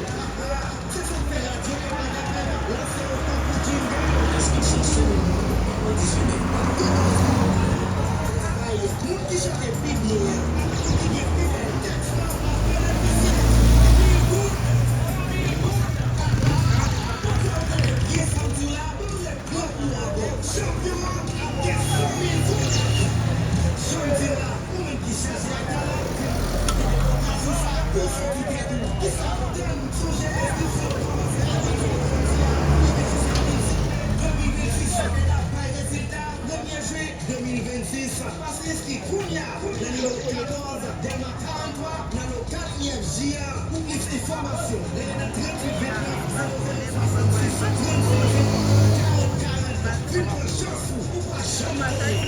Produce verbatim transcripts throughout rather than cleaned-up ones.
Se sa k fè radyo Papa F M lanse yon konkou jingle. Enskripsyon sou moun, kondisyone. Bay moun ki chante pi byen an, ki gen pi bèl tèks lan, ap benefisye de mil goud. Mil goud. Papa, papa, ou tande byen sa m di w la? Ban m lè pran pou w ankò. Chanpyon an ap gen san mil goud. Jan m di w la, ou menm ki chaje ak talan, kite pòtansyon sa pou w soti tèt ou. Kisa w tann? Sonje enskripsyon kòmanse apati de jodi a rive jiska midi de mil vennsis. Fèt la bay rezilta premye jen de mil vennsis. Pase enskri kounye a nan nimewo katòz Dèlma karant twa nan lo kat I F J a. Pou plis enfòmasyon, rele nan tranntuit vennèf zewo zewo swasannsis tranntuit zewo karant karant. Vin pran chans ou, ou pa janm konnen.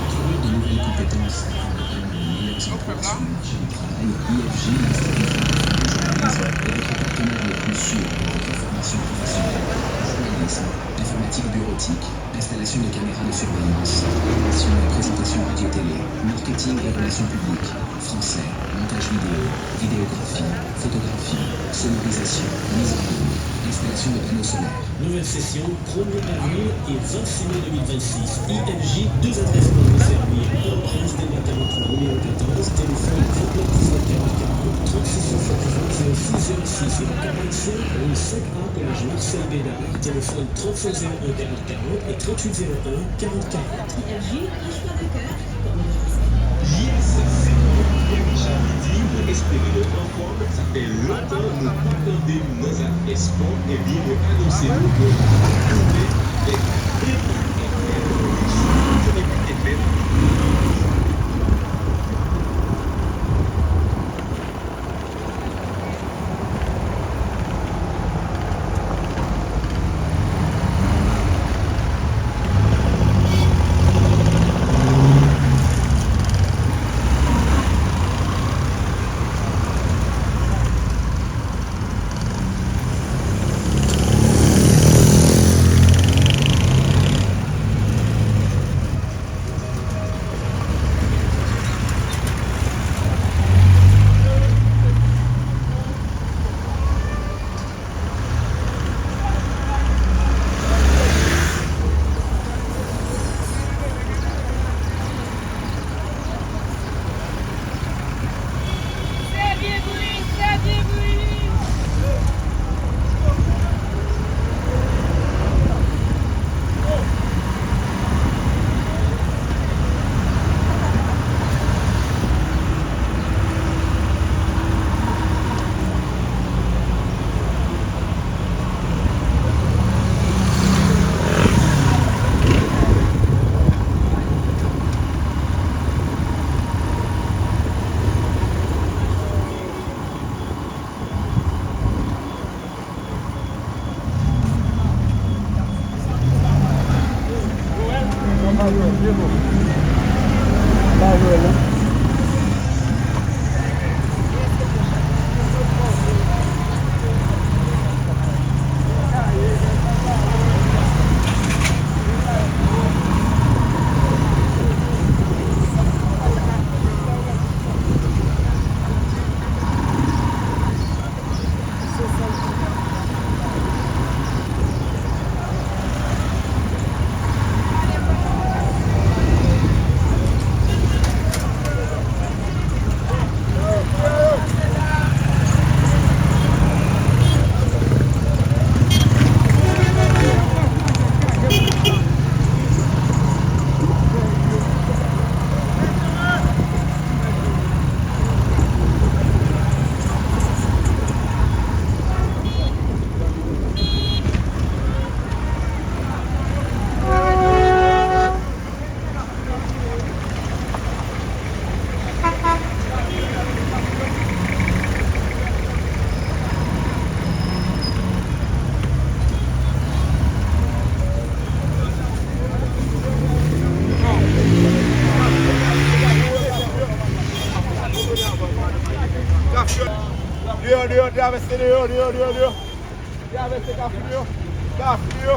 Acquérir de nouvelles compétences afin d'atteindre de meilleurs emplois sur le marché du travail, I F J, l'Institut Francophone de journalisme, est votre partenaire le plus sûr pour votre formation professionnelle. Journalisme, informatique bureautique, installation de caméras de surveillance, animation et présentation radio-télé, marketing et relations publiques, français, montage vidéo, vidéographie, photographie, sonorisation, mise en ligne, installation de panneaux solaires. Nouvelle session, premier avril et vingt-six mai deux mille vingt-six. I F J, deux adresses pour vous servir. Port-au-Prince, Dèlma quarante-trois, numéro quatorze, téléphone trente-neuf dix-neuf quarante quarante, trente-six soixante-dix-huit zéro six zéro six et à Cap-Haïtien, rue cinq A, collège Marcel Bédard, téléphone trente-cinq zéro un quarante quarante et trente-huit zéro un quarante quarante. I F J, un choix de cœur. Yes, se mwen, Pierre Richard Lydie, mwen espere nou anfòm, sa fè lontan nou pa tande m nan zafè spò, ebyen mwen anonse nou ke m ap tounen avèk Epa F M, wi, sou Epa F M. Deyò, deyò, travèse deyò, deyò, deyò, deyò. Travèse kafou deyò. Kafou deyò.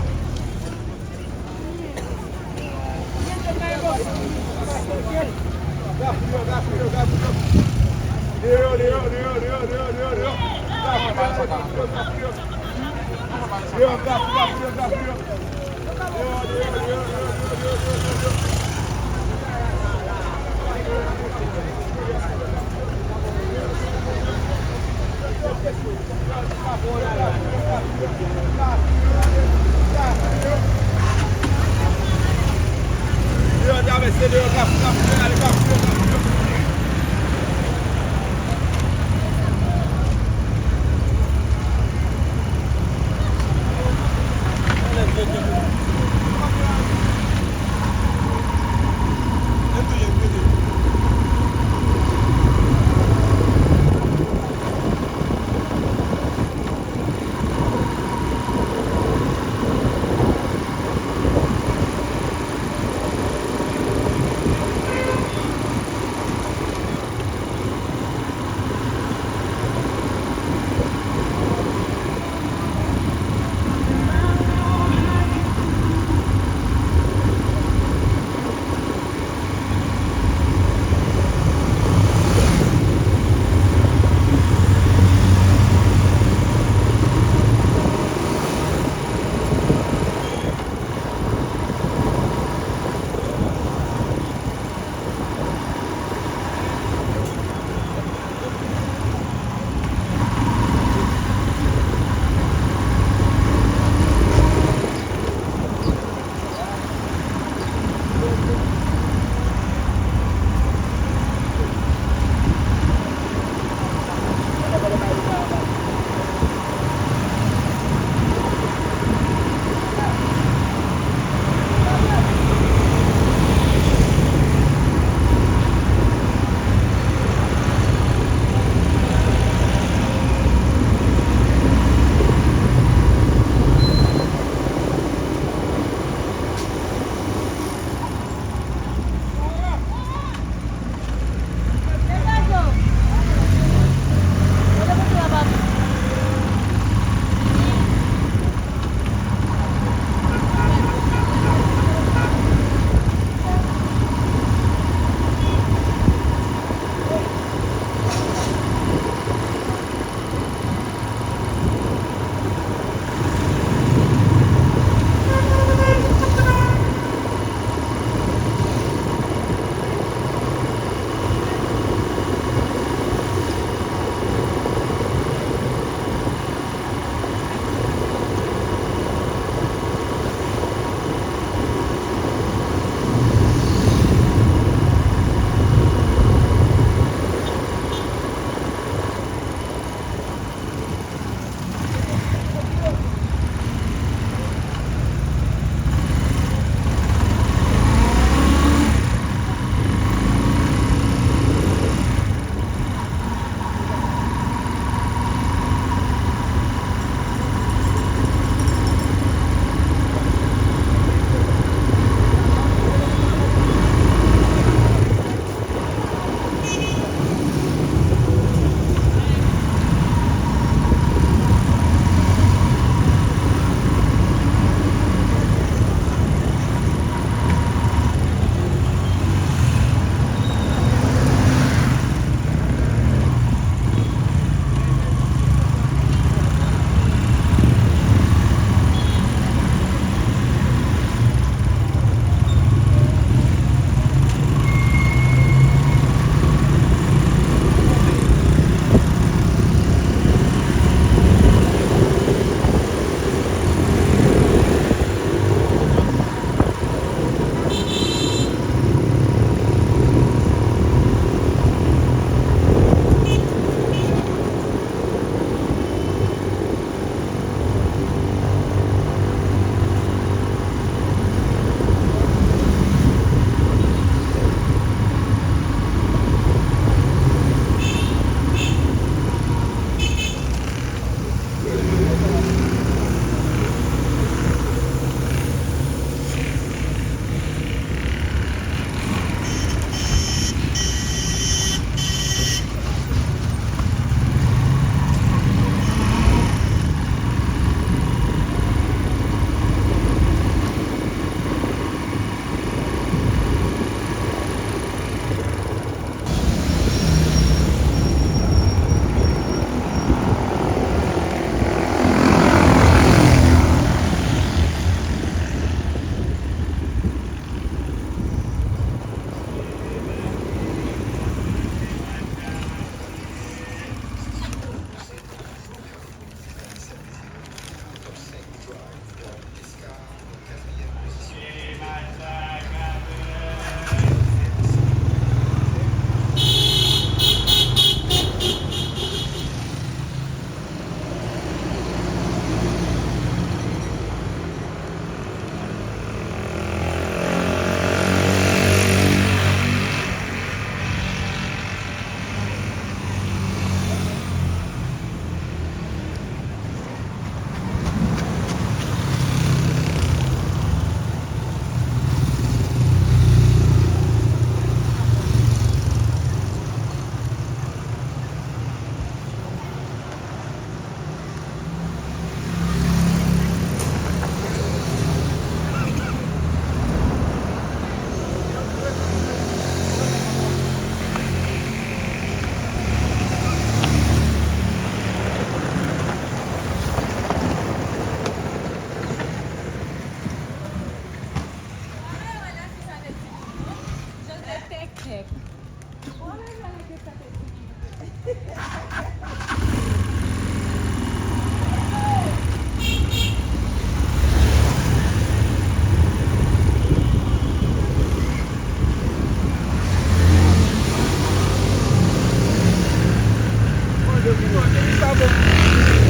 Pa bon.